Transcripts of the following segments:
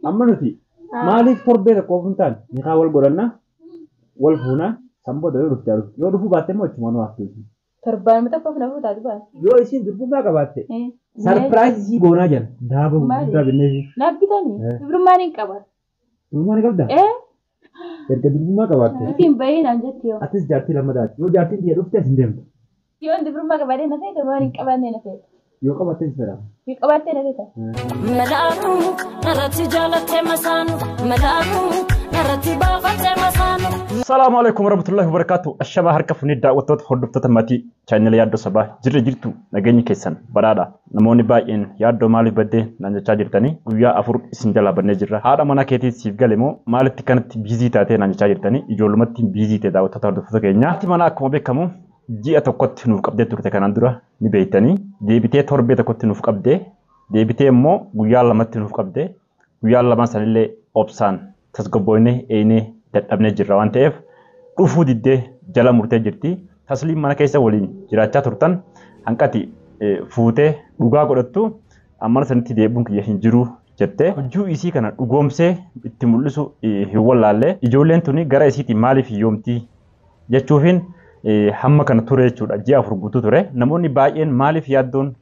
Amma nuti maaliif torbee tokkoof hin taane nikaa wal godhanna wal fuuna san booda yoo dhufte dhufte yoo dhufuu baatte immoo achumaan waa haftu. Torbaan tokkoof na fuutaa dubbaa. Yoo isiin durbummaa qabaatte sarpiraayiz isii goonaa jala daaba guddaa binneefi. Naaf bitanii dubrummaan hin qaba. Durbummaa ni qabdaa? Erga durbummaa qabaatte. Isin bahee naan jetti yoo. Atis jaartii lammataati. Yoo jaartiin tiyya dhufte as hin deemtu. Yoo dubrummaa qabaatee na feete waan hin qabaanne na feete. Yoo qabaatte si fedha. Yoo qabaattee na feeta. Melaanuu narratti jaalattee masaanu melaanuu narratti baafattee masaanu. Salaamu alaikum warahmatullahi wabarakatuh. Ashamaa harka fuunee daawwattoota hordoftoota maatii chaanala yaaddoo sabaa jirra jirtu nageenyi keessan badhaadha. Namoonni baay'een yaaddoo maaliif baddee naan jechaa jirtanii guyyaa 4 isin jalaa bannee jirra. Haadha mana keetii siif gale moo maalitti kanatti biizii taatee naan jechaa jirtanii ijoollumatti biizii ta'e daawwattoota hordoftoota keenya. Haati manaa akkuma beekamu ji'a tokkotti nuuf qabdee turte kanaan dura ni beektanii deebitee torbee tokkotti nuuf qabdee deebitee immoo guyyaa 2tti nuuf qabdee guyyaa 2 sanillee obsaan tasgabboonee eenee dadhabnee jirra waan ta'eef dhufuu diddee jala murtee jirti. Tasliin mana keessa waliin jiraachaa turtan hanqati fuutee dhugaa godhattu amma sanitti deebiin kiyya hin jiru jettee hojii isii kana dhugoomsee itti mul'isu hin wallaalle ijoolleen tuni gara isiitiin maaliif hiyyoomtii jechuufiin hamma kana ture jechuudha. Ji'a 4 guutuu ture. Namoonni baay'een maaliif yaaddoon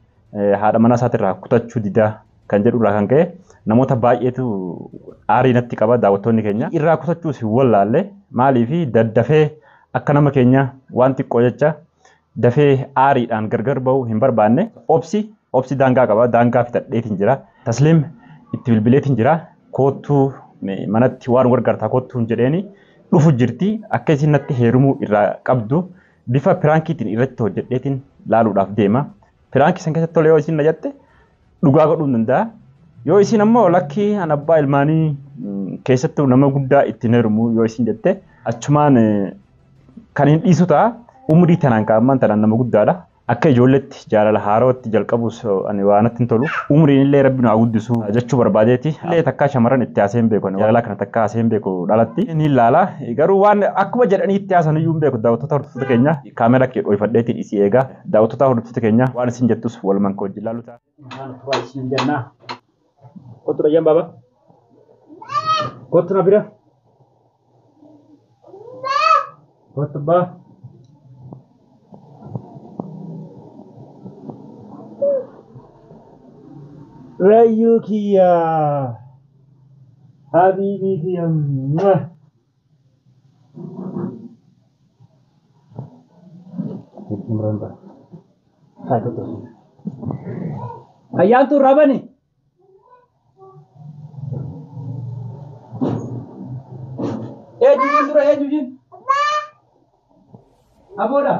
haadha manaa isaatirraa kutachuu didaa kan jedhurraa kan ka'e namoota baay'eetu aarii natti qaba daawwattoonni keenya. Irraa kutachuus hin wallaalle maaliif daddafee akka nama keenya waan xiqqoo jecha dafee aariidhaan gargar ba'uu hin barbaanne obsi daangaa qaba daangaa fixadheetiin jira. Tasliim itti bilbileetiin jira koottuu manatti waan gargaartaa koottuu hin jedheeni dhufu jirti akka isin natti heerumuu irraa qabdu bifa piraankiitiin irratti hojjedheetiin laaluudhaaf deema. Piraankii san keessatti tolee yoo isin na jette dhugaa godhuu hin danda'a. Yoo isin ammoo lakkii an abbaa ilmaanii keessattuu nama guddaa ittiin heerumu yoo isin jette achumaan kan hin dhiisu ta'a. Umurii tanaan kaa'aman tanaan nama guddaadha. Akka ijoolletti jaalala haarootti jalqabus ani waan natti hin tolu. Umriin illee rabbi nu haa guddisu jechuu barbaadeeti. Illee takkaa shamarran itti haasee hin beeku. Jaalala kana takkaa haasee hin beeku dhalatti. Ni ilaala. Garuu waan akkuma jedhanii itti haasan iyyuu hin beeku daawwattoota hordoftoota keenya. Kaameraa kee dhoofadheetiin isii eega. Daawwattoota hordoftoota keenya waan isin jettus walumaan kan wajjin laalu ta'a. Isin jennaa. Kottu dhayyaan baaba. Kottu na bira. Kottu baa. Rayyuu kiyya. Habiibii kiyya. Ayyaantu rabani. Ejujin dura ejujin. Aboodha.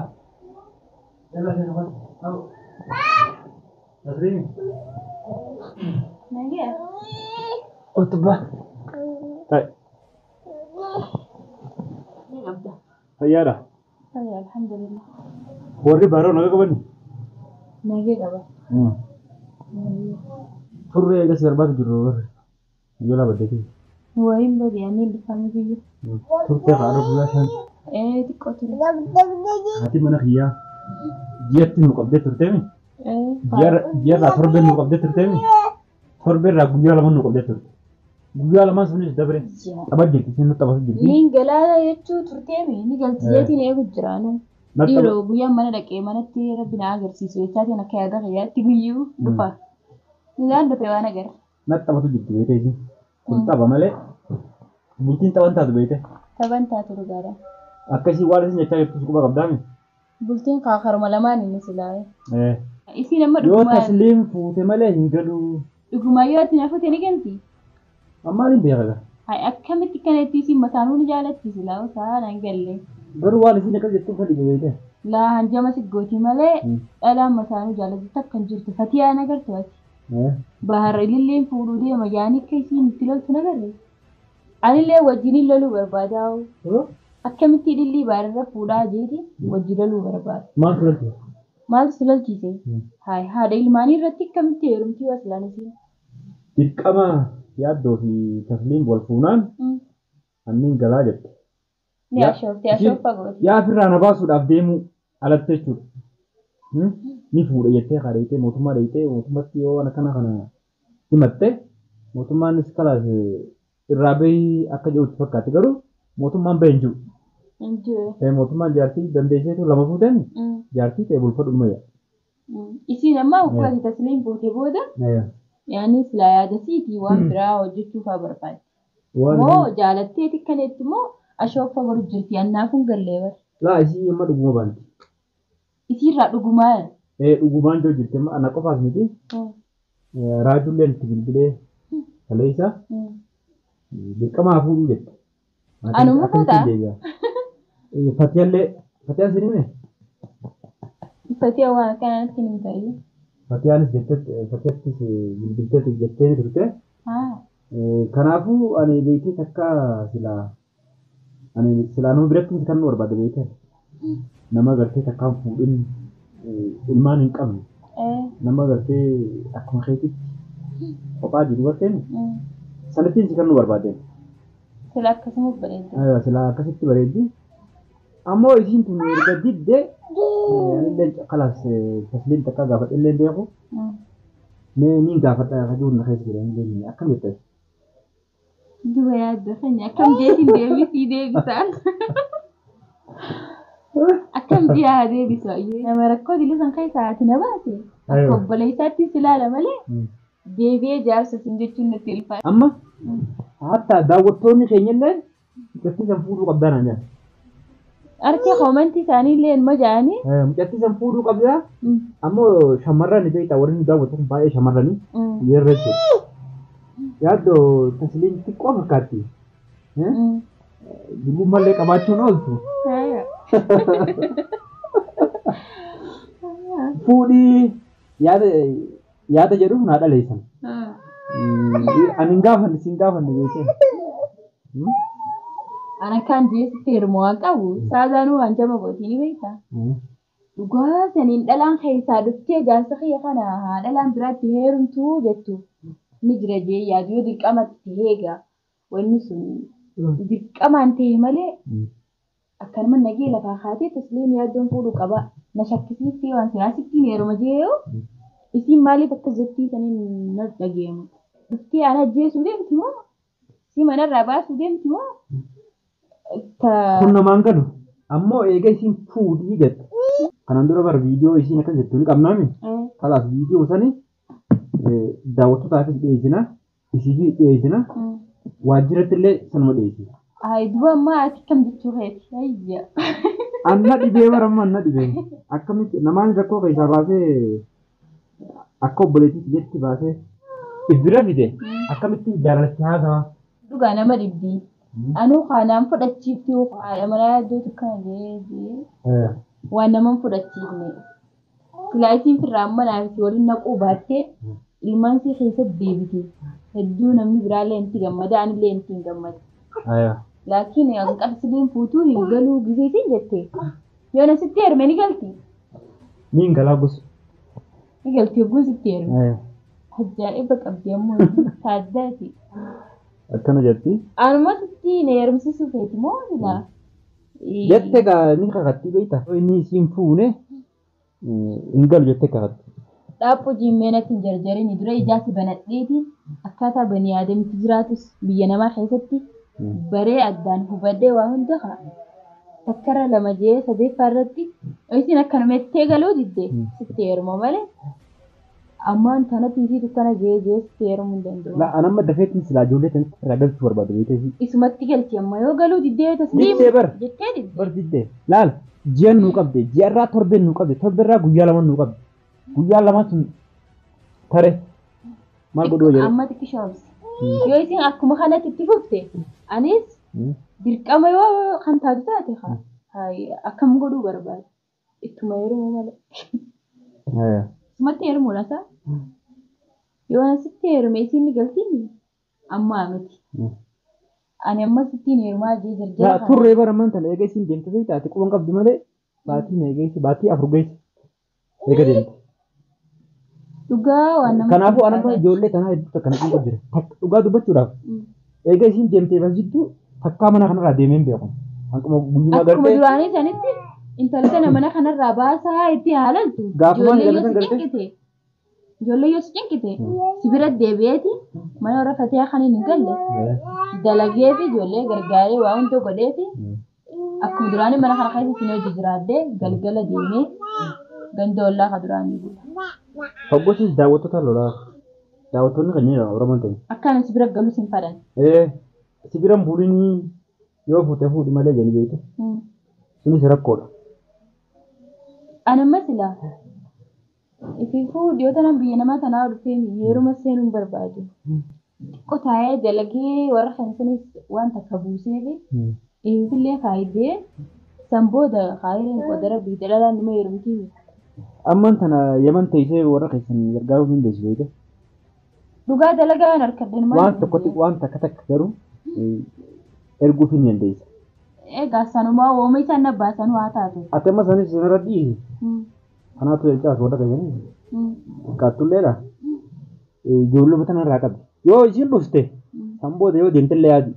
Tasliimi. Nagaa. Utubaa. Ta'i. Ni qabda. Fayyaadha. Fayyaa alhamdulillah. Warri baroo nagaa qabani? Nagaa qaba. Turree eegas darbaatu jiru warri. Ijoolaa baddeetii. Wayiin badi ani dhufame biyya. Turtee haadha guyyaa 5. Xiqqoo ture. Haati mana kiyyaa ji'atti nu qabdee turteemi? Ji'arraa torbee nu qabdee turteemi? Torbeerraa guyyaa 2 nu qabdee turte. Guyyaa 2 sunis dabre. Tapha jirti isin taphatu jirti. Niin galaa jechuu turteemi ni galti jeetiin eegu jiraanu. Dhiiroo guyyaan mana dhaqee manatti rabbi na agarsiisu jechaatiin akka yaada kiyyaatti guyyuu dhufa. Guyyaan dhufe waan agarra. Natti taphatu jirti beekte isin. Kun tapha malee bultiin taphan taatu beekte. Taphan taatu dhugaadha. Akkasii waan isin jechaa jirtus quba qabdaami? Bultiin karuma lamaan inni silaa. Isin amma Yoo dhugumaan. tasliim fuute malee hin galu. Dhugumaan yoo ati na fuute ni galti. Ammaan hin beeka. Hai akkamitti kanatti isin mataanuu ni jaalatti silaa osoo naan galle. Garuu waan isin akkas jettuuf kan dhibe beekte. Laa hanjama si gooti malee dhalaan mataanuu jaalatti takka hin jirtu. Fatiyaa na gartu ati. Bahar ililleen fuudhuu deema yaani akka isiin itti loltu na garre. Anillee wajjin loluu barbaadaa. Akkamitti ilillii baararra fuudhaa jeeti wajjin loluu barbaada. Maaltu lolchise? Maaltu si lolchise? Hai haadha ilmaanii irratti akkamitti heerumtii waslaan isiin? Dirqama yaaddoo fi tasliim wal fuunaan anniin galaa jette. Ni ashooftee ashooffaa gooti. Yaa ofirraa na baasuudhaaf deemuu alatti jechuudha. Ni fuudha jettee kaadheetee mootummaa dheeyitee mootummatti yoo waan akkana kana himatte Mootummaanis kalaas irraa bahii akka jirutti fakkaate garuu mootummaan bahee hin jiru. Hin jiru. Mootummaan jaartii dandeesseetu lama fuuteen jaartii ta'e bulfadhu dhuma jedha. Isiin amma uffata tasliin fuute booda yaani silaa yaada siitii waan biraa hojjechuuf haa barbaadde. Moo jaalatteeti kaneetti moo ashoofa godhu jirti annaaf hin gallee bara. Laa isii amma dhuguma baanti. Isiirraa dhugumaa. Dhugumaan jiru jirti amma ana qofaas miti. Raajulleen itti bilbilee kaleessa dirqamaa fuudhuu jette. Anuma fuutaa? Fatiyaallee Fatiyaan sin hime? Fatiyaa waan akkanatti hin ta'in. Fatiyaanis jettee Fatiyattis bilbilteetti jettee turte. Kanaafuu ani beektee takka silaa ani silaa nama biratti kan nu barbaade beektee nama gartee takkaan fuudhin ilmaan hin qabne nama gartee akkuma keetitti kophaa jiru garteen sanattiin kan nu barbaade. Silaa akkasuma bareeddi. Silaa akkasitti bareeddi. Ammoo isiin tun erga didde anillee kalaas tasliin takka gaafadhe illee beeku. Mee niin gaafadha kajuun na keessa jira hin akkam jettas. Duba yaadda keenya akkam jeetiin deebisii deebisaan. Akkam jiyaa deebisu nama rakkoo dilisan keessa ati na baate. Akka obboleessaatti si ilaala malee deebi'ee jaarsa sin jechuun natti ulfaata. Amma hatta daawwattoonni keenya illee mucattii san fuudhuu qabdaa naan jedhan. Harki koomantii isaanii illee ilma jedhanii. Mucattii san fuudhuu qabdaa ammoo shamarran beektaa warri nu daawwatu kun baay'ee shamarranii yeroo jechuudha. Yaaddoo tasliin xiqqoo fakkaatti. Durbummallee qabaachuun ooltu. Fuudhii yaada jedhuuf naa dhaleessan. Ani hin gaafanne siin gaafanne beekee. Ana kan jeesitti heeruma waan qabu saazaanuu waan jama gootii ni beektaa. Dhugaa saniin dhalaan keessaa dhuftee jaarsa kiyya kana haa dhalaan biraatti heerumtuu jettu ni jira jee yaadu yoo dirqamatti ta'ee egaa wanni sun dirqamaan ta'e malee akkanuma nagee lafaa kaatee tasliin yaaddoon fuudhuu qaba. Na shakkisiiftee waan silaa sittiin heeruma jee yoo isiin maaliif akkas jettii saniin na dhageemu. Dhuftee ana ajjeesuu deemti moo si manarraa baasuu deemti moo Kun namaan galu ammoo eega isiin fuudhii jette. Kanaan dura bara viidiyoo isiin akkas jettu ni qabnaami. Kalaas viidiyoo sani daawwattootaafis dhiyeessina, isiifis dhiyeessina, waajjiratti illee sanuma dhiyeessina. Ay duba ammaa ati kam jechuu keeti? Ayya. Anna dhibee bara amma anna dhibee. Akkamitti namaan rakkoo keessaa baasee akka obboleettiitti jetti baasee if bira fide akkamitti jaalalatti haasawa. Dhugaa nama dhibdi. Anuu kanaan fudhachiifti haadha manaa yaaddootu kana jee waan nama hin fudhachiifne. Silaa isiin firraa amma naaf si waliin naquu baattee ilmaan si keessatti deebite. Hedduu namni biraallee itti gammada anillee itti hin gammada. Laakiin hanqabsileen fuutuu hin galuu gisee isiin jette. Yoo na sitti heerume ni galti. Ni hin galaa gosa. Ni galti yogguu sitti heerume. Ajaa'iba qabdi ammoo taaddaati. Akkana jetti. Anuma sitti na heerumsiisuu feeti moo silaa? Jette gaa ni kakatti beektaa. Inni isiin fuune hin galu jettee kakatti. Dhaabboo jimmee natti hin jarjarini dura ijaasi banadheetiin akkaataa banii aadamitti jiraatus biyya namaa keessatti baree addaan hubadhee waa hunda haa. Takkarra lama jee sadeeffaa irratti isiin akkanumattee galuu didde sitti heeruma malee ammaan kanatti isiitu kana jee jee sitti heerumuu hin danda'u. Laa an amma dafeetiin silaa ijoollee tanatti irraa galchuu barbaadu beektee isii. Isumatti galchi amma yoo galuu diddee tasliim Diddee bar. jettee didde. Bar diddee. Laal ji'an nuu qabde ji'arraa torbeen nuu qabde torberraa guyyaa lama nuu qabde. Guyyaa lama sun tare maal godhuu jedhe. Amma xiqqisha obsi. Yoo isin akkuma kanatti itti fufte anis dirqama yoo kan taatu taate akkam godhuu barbaade ittuma heerumuu malee. Isumatti heerumuu laata? Yoo asitti heerume isiin ni galtiin ammaa miti. Ani amma sittiin heerumaa jee jarjara Laa turree bara ammaan tana eega isiin deemte ta'e taate quban qabdi malee baatii meeqa geesse baatii 4 geesse eega deemte. Dhugaa waan nama Kanaafuu an amma ijoollee tanaa hedduu takka na cinqu jira. Dhugaa dubbachuudhaaf eega isiin deemtee bas jidduu takkaa mana kanarraa deemee hin beeku. Hanquma guyyuma Akkuma gartee duraanii sanitti intala tana mana kanarraa baasaa itti haalaltu. Gaafumaan Ijoollee intala yoo san si gartee cinqite. Ijoollee yoo si cinqite si bira deebi'eeti mana warra Fatiyaa kan hin galle dalagee fi ijoollee gargaaree waa hunda godheefi akkuma duraanii mana kana keessa isin hojii jiraadde galgala deemee ganda ollaa ka duraanii bula. Hoggosis daawwattoota lolaa. Daawwattoonni kan jedhan Oromoon ta'e. Akkaan si bira galus hin fadhan. Si biran bulinii yoo fuute fuudhi malee jedhanii beektu. Sunis rakkoodha. Ani amma silaa ifiifuu dhiyoo tanaan biyya namaa tanaa dhufee yeruma seenuu hin barbaadu. Xiqqoo taa'ee dalagee warra kan sanis waan takka buuseefi ifiifillee faayidee san booda kaayireen qodara biyya dhalaan nima heerumtii. Ammaan tana Yaman teessee warra keessan gargaaruu hin dandeessu beekte. Dhugaa dalagaa hin harkadde maal? Waan tokkotti waan takka takka garuu erguuf hin dandeessa. Egaa sanumaa ooma isaan na baasan waa taatu. Ati amma sanis isinirra dhiisi. Kanaatu jechaas warra keessanii. Xiqqaattulleedha. Ijoolluma tanarraa qabdi. Yoo isiin dhufte san booda yoo deemtellee yaadi.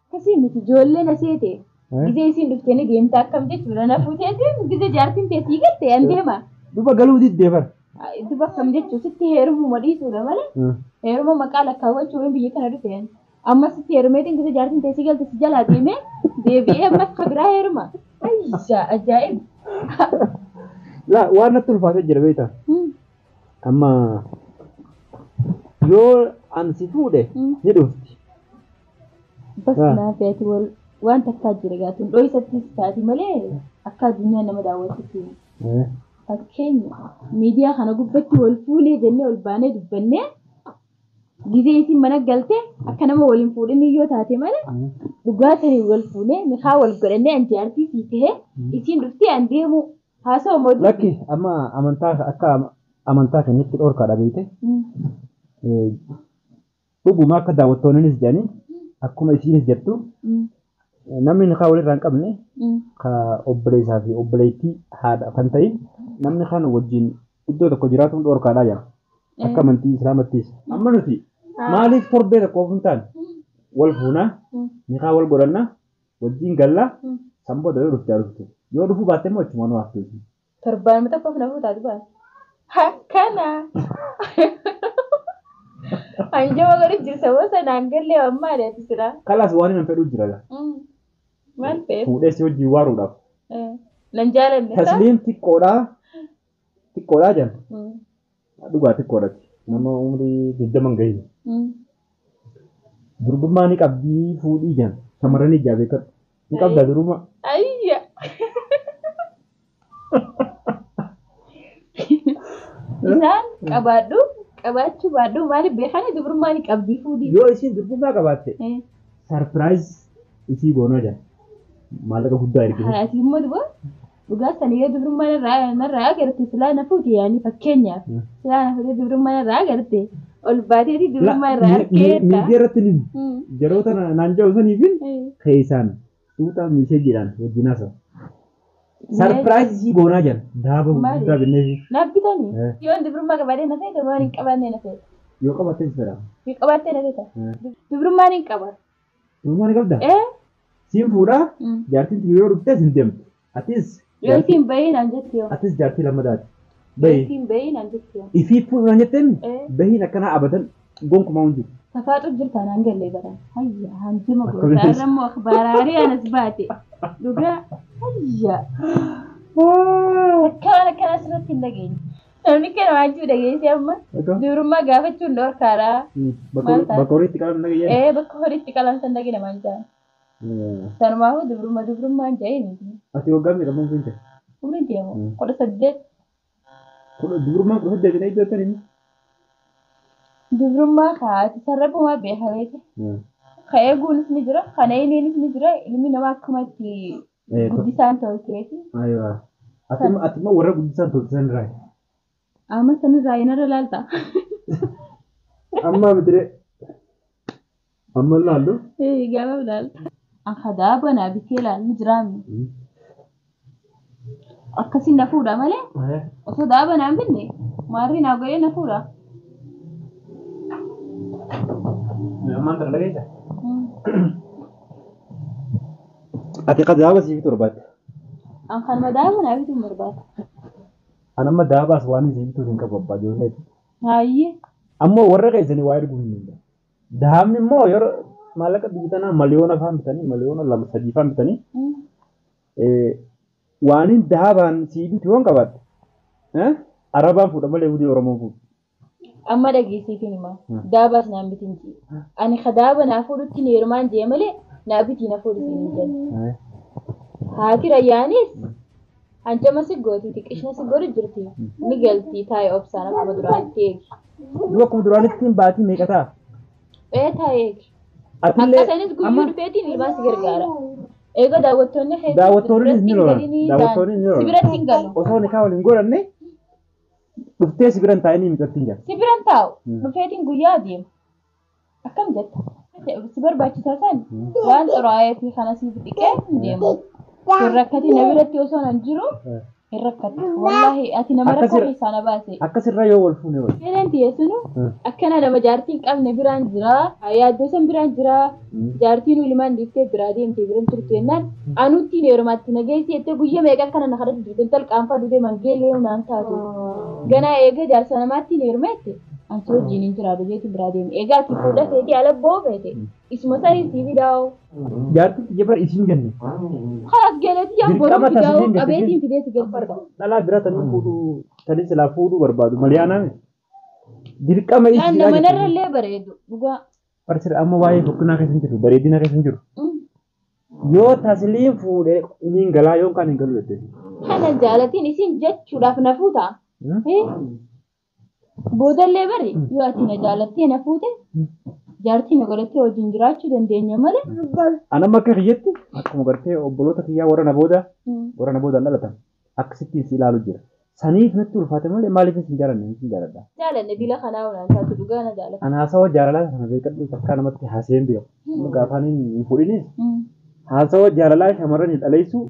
Akkasii miti ijoolleen aseete. Gizee isiin dhuftee ni deemta akkam jechuudha na fuuteetiin gizee jaartiin teessii galte an deema. Duba galuu diddee bara. Duba akkam jechuu sitti heerumuma dhiisuudha malee. Heeruma maqaa lakkaawwachuu biyya kana dhufe. Amma sitti heerumeetiin gizee jaartiin teessii galte si jalaa deemee deebi'ee ammas ka biraa heeruma. Ayyaa ajaa'ib. Laa waan natti ulfaatee jira beektaa. Amma yoo an si fuudhe ni dhufti. Bas naaf ati waan takkaa jira gaatuun dho'isattis taati malee akka addunyaa nama daawwatutti. Fakkeenya miidiyaa kana gubbatti wal fuunee jennee ol baanee dubbannee gizee isin mana galte akka nama waliin fuudhin yoo taate malee dhugaa sanii wal fuunee mikaa wal godhannee an jaartii sii tahee isiin dhuftee an deemu haasa'u mootii. Lakki amma amantaa akka amantaa keenyatti dhorkaadha beekte. Dhuguma akka daawwattoonnis jedhanii akkuma isiinis jettu namni nikaa walirraa hin qabne ka obboleessaa fi obboleettii haadha kan ta'in namni kan wajjin iddoo tokko jiraatuun dhorkaadhaa jira. Akka amantii Islaamattis. Amma nuti maaliif torbee tokko of hin taane wal fuunaa nikaa wal godhannaa wajjin gallaa san booda yoo dhufte dhufte yoo dhufuu baatte immoo achumaan nu haftu. Torbaan tokkoof na fuutaa dubaas. Akkana. Hanjama godhu jirsa bosa naan gallee ammaa dha sira. Kalaas waan hin fedhu jira la. Maal fe'e? Fuudhee si wajjin waaruudhaaf. Nan jaalanne. Tasliim xiqqoodhaa xiqqoodhaa jedhan. Dhugaa xiqqoodhaati. Nama umurii 20 gahin. Durbummaa ni qabdii fuudhii jedhan. Shamarran ijaa beekadhu. Ni qabdaa durbummaa. Ayya. Isaan qabaadhu qabaachuu baadhu maaliif beekanii dubrummaa ni qabdii fuudhii. Yoo isiin durbummaa qabaatte sarpiraayiz isii goonoo jedhan. Maallaqa guddaa ergite. Ati immoo duba dhugaa sanii yoo dubrummaa narraa agarte silaa na fuute yaani fakkeenyaaf silaa na fuute dubrummaa narraa agarte ol baateeti dubrummaa irraa argeetta. Miidiyaa irratti ni yeroota naan jedhu saniifin keessaan tuuta miiseejiidhaan wajjin haasa'u. Sarpiraayiz isii goonaa jedhan. Daaba guddaa binneefi. Naaf bitanii? Yoo dubrummaa qabaatee na feete waan hin qabaanne na feete. Yoo qabaatte si fedha. Yoo qabaattee na feeta. Dubrummaan hin qaba. Dubrummaa ni qabdaa? Siin fuudhaa jaartiin yoo dhufte sin deemtu. Atis. Yoo isiin bahii naan jetti yoo. Atis jaartii lammataati. Bahii. Isiin bahii naan jetti yoo. Ifii fuudhu naan jetteen bahiin akkanaa abadan gonkumaa hin jiru. Safaaxu jirta naan gallee baran. Hayya hanjima goota irra immoo akhbaaraarii anas baate. Dhugaa hayya. Akka waan akkanaa asirratti hin dhageenye. Namni kana waan jiru dhageessee amma dubrummaa gaafachuun dhorkaadha. Bakka horiitti qalamsan dhageenye. Bakka horiitti qalamsan dhageenya maal jedhan. Sanumaafuu dubrummaa dubrummaan jedhee miti. Ati waggaa meeqa umriin ta'e? Umriin deemu 18. Dubrummaan 18 na iddoo inni. Dubrummaa kaati sarrabumaa beeka beeke. Ka eeguunis ni jira, kan eeyiniinis ni jira, ilmi namaa akkuma itti guddisaan tolcheeti. Ati immoo warra guddisaan tolchisan irraa. Amma sanirraa inarra laalta. Amma mitire. Amma laallu. Gaafa laalta. An daaba naa bitee laallu jiraami. Akkasiin na fuudha malee. Osoo daaba naan binne maarri naa godhee na fuudha. Ammaan tana dhageessa? Ati daaba siif barbaadde? An kanuma daaba naa bituun barbaada. An amma daabaas waan isin bituuf hin qabu abbaa ijoolleeti. Hayyee. Ammoo warra keessanii waa erguu hin danda'u. Dahabni immoo yeroo maallaqa biyya tanaa miliyoona faan bitanii miliyoona 2 3 faan bitanii waan dahabaan sii bitu yoon qabaatte Arabaan fuudha malee hundee Oromoon fuudha. Amma dhageessiitiin himaa. Daabaas naan bitin jee. Ani kadaaba naa fuudhutti ni heerumaan jee malee naa bitii na fuudhu siin hin jenne. Haati Rayyaanis hancama si gooti xiqqishna si godhu jirti. Ni galti taa'ee obsaan akkuma duraanitti eegi. Duuba akkuma duraanitti baatii meeqa ta'a? Ee taa'ee eegi. Atillee Akkasanis guyyuu dhufeetiin ilmaan si gargaara. Egaa daawwattoonni keessa Daawwattoonnis ni lolan. Daawwattoonni ni lolan. Si biratti hin galu. Osoo nikaa waliin godhanne dhuftee si biran taa'anii miidhagtiin jira. Si biran taa'u dhufeetiin guyyaa adeema. Akkam jetta? Si barbaachisaa san waan xuraa'ee fi kana siif dhiqee hin deemu. Hin rakkati na biratti osoo nan jiru hin rakkatu. Wallaahi ati nama rakkoo keessaa na baase. Akkasirra yoo wal fuune wal. Fedhan dhiyeessinu akkana nama jaartii hin qabne biraan jira. Yaaddoo san biraan jira. Jaartiin ilmaan dhiiftee biraa deemtee biran turte jennaan anutti heerumaatti na geessi jettee guyyaa meeqa akkana na kadhatu jirte intal qaanfaa dudee mangeellee naan taatu. Ganaa eega jaarsa namaatti heeruma jette ansi wajjin hin jiraatu jeetiin biraa deeme. Egaa ati fuudha feetii ala boo feete isuma sanii sii fidaa'u. Jaartiin xiyya bara isin jenne. Kalaas galeetii yaa boruu fidaa'u qabeetiin fidee si gargaara. Dhalaa bira tanii fuudhuu tanii silaa fuudhuu barbaadu maliyaanaa miti. Dirqama isii. Nama narra illee bareedu dhugaa. Barsira amma waa'ee fokkinaa keessa hin jiru bareedina keessa hin jiru. Yoo tasliin fuudhee niin galaa yoo kan hin galu jette. Kana jaalatiin isin jechuudhaaf na fuuta. Boodallee bari yoo ati na jaalattee na fuute jaartii na godhattee wajjin jiraachuu dandeenya malee. Anamma akka kiyyatti akkuma gartee obboloota kiyyaa warra na booda dhalatan akkasittiin si ilaalu jira. Saniif natti ulfaate malee maaliif isin jaalanne isin jaaladha. Jaalanne bila kanaa olaan taatu dhugaa na jaalata. Ana haasawa jaalalaa sana beekadhu takkaa namatti haaseen beeku. Gaafaan hin fuudhinis haasawa jaalalaa shamarran dhaleessu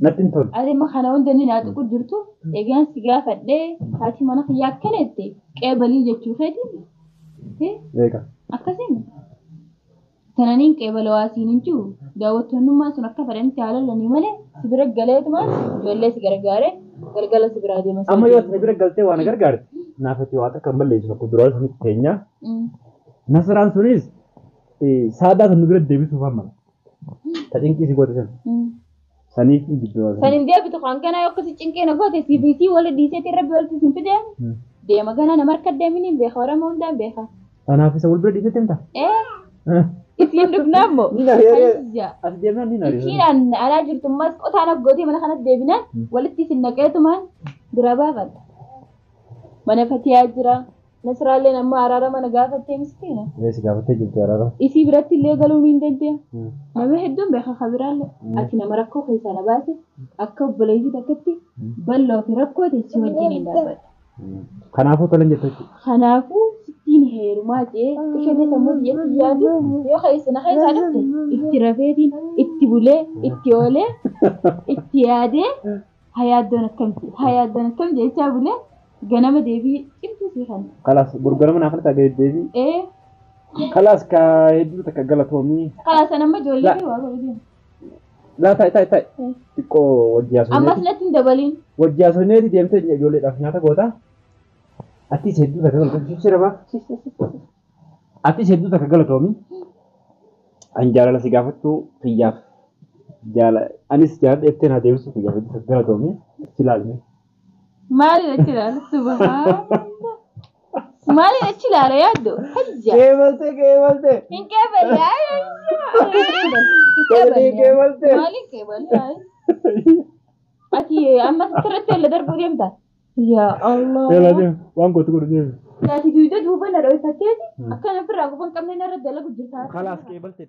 natti hin tolu. Ati amma kana hunda inni naa tuqu jirtu egaan si gaafadhee haati mana kiyyaa akkana jette qeebalii jechuu keetiin. Beeka. Akkasiin tananiin qeebala waasiin hin jiru daawwattoonnummaa sun akka fedhanitti haalalanii malee si bira galeetumaan ijoollee si gargaaree galgala si biraa deema. Amma yoo si bira galtee waan gargaarte naafatti waan akka hin balleessu tokko duraa sunitti teenya. Nasraan sunis saadaa sun nu bira deebisuuf amma. Ta cinqii si goote sana. Saniif hin jidduu. San hin deebitu kan kanaa yoo akkasi cinqee na goote CBC wal dhiiseetiin rabbi walitti sin fidee deema ganaa nama harka deeminiin hin beeka warama hundaan beeka. Kanaaf isa wal bira dhiisee deemta? Isiin dhufnaa immoo. Ni ari'ee. As deemnaan ni ari'ee. Isiin alaa jirtummas qotaan aggootee mana kanatti deebinaan walitti isin naqeetumaan bira baafadha. Mana Fatiyaa jira. Nasraalleen amma araara mana gaafattee miskiina. Eessi gaafattee jirti araara. Isii biratti illee galuu ni dandeenya. Nama hedduun beeka kabiraallee. Ati nama rakkoo keessaa na baase akka obboleettii takkatti bal'oo fi rakkoo si wajjin hin dhaabbata. Kanaafuu tolan jettu jechuudha. Kanaafuu sittiin heerumaa jee isheen sammuu biyyatti yaadu yoo keessa na keessaa dhufte itti rafeetiin itti bulee itti oolee itti yaadee hayaaddoon akkamti hayaaddoon akkam jechaa bulee ganama deebii cimtuu si kana. Kalaas gurgurama naaf ta'a deebii. Ee. Kalaas ka hedduu takka galatoomii. Kalaas amma ijoollee fi waa godhu. Laa ta'i ta'i ta'i. Xiqqoo wajji haasofneeti. Ammas natti hin dabaliin. Wajji haasofneeti deemtee ijoolleedhaaf nyaata goota. Atis hedduu takka galatoomii. Sirba. Atis hedduu takka galatoomii. An jaalala si gaafachuu xiyyaaf. Jaala anis jaalala dheeftee naa deebisuu xiyyaaf hedduu takka galatoomii. Si ilaalme. Maaliin achi ilaala? Subhaanallah. Maaliin achi ilaala yaaddo? Hajja. Qeebaltee qeebaltee. Hin qeeballe. Hin qeebaltee. Maaliin qeeballe? Ati amma sirriitti wal darbuu deemta? Yaa Allah. Yala deem waan gootu godhu deemi. Ati duuba duuba na dho'ifatteeti akkana ofirraa quba hin qabne narra dalagu jirta. Kalaas qeebaltee.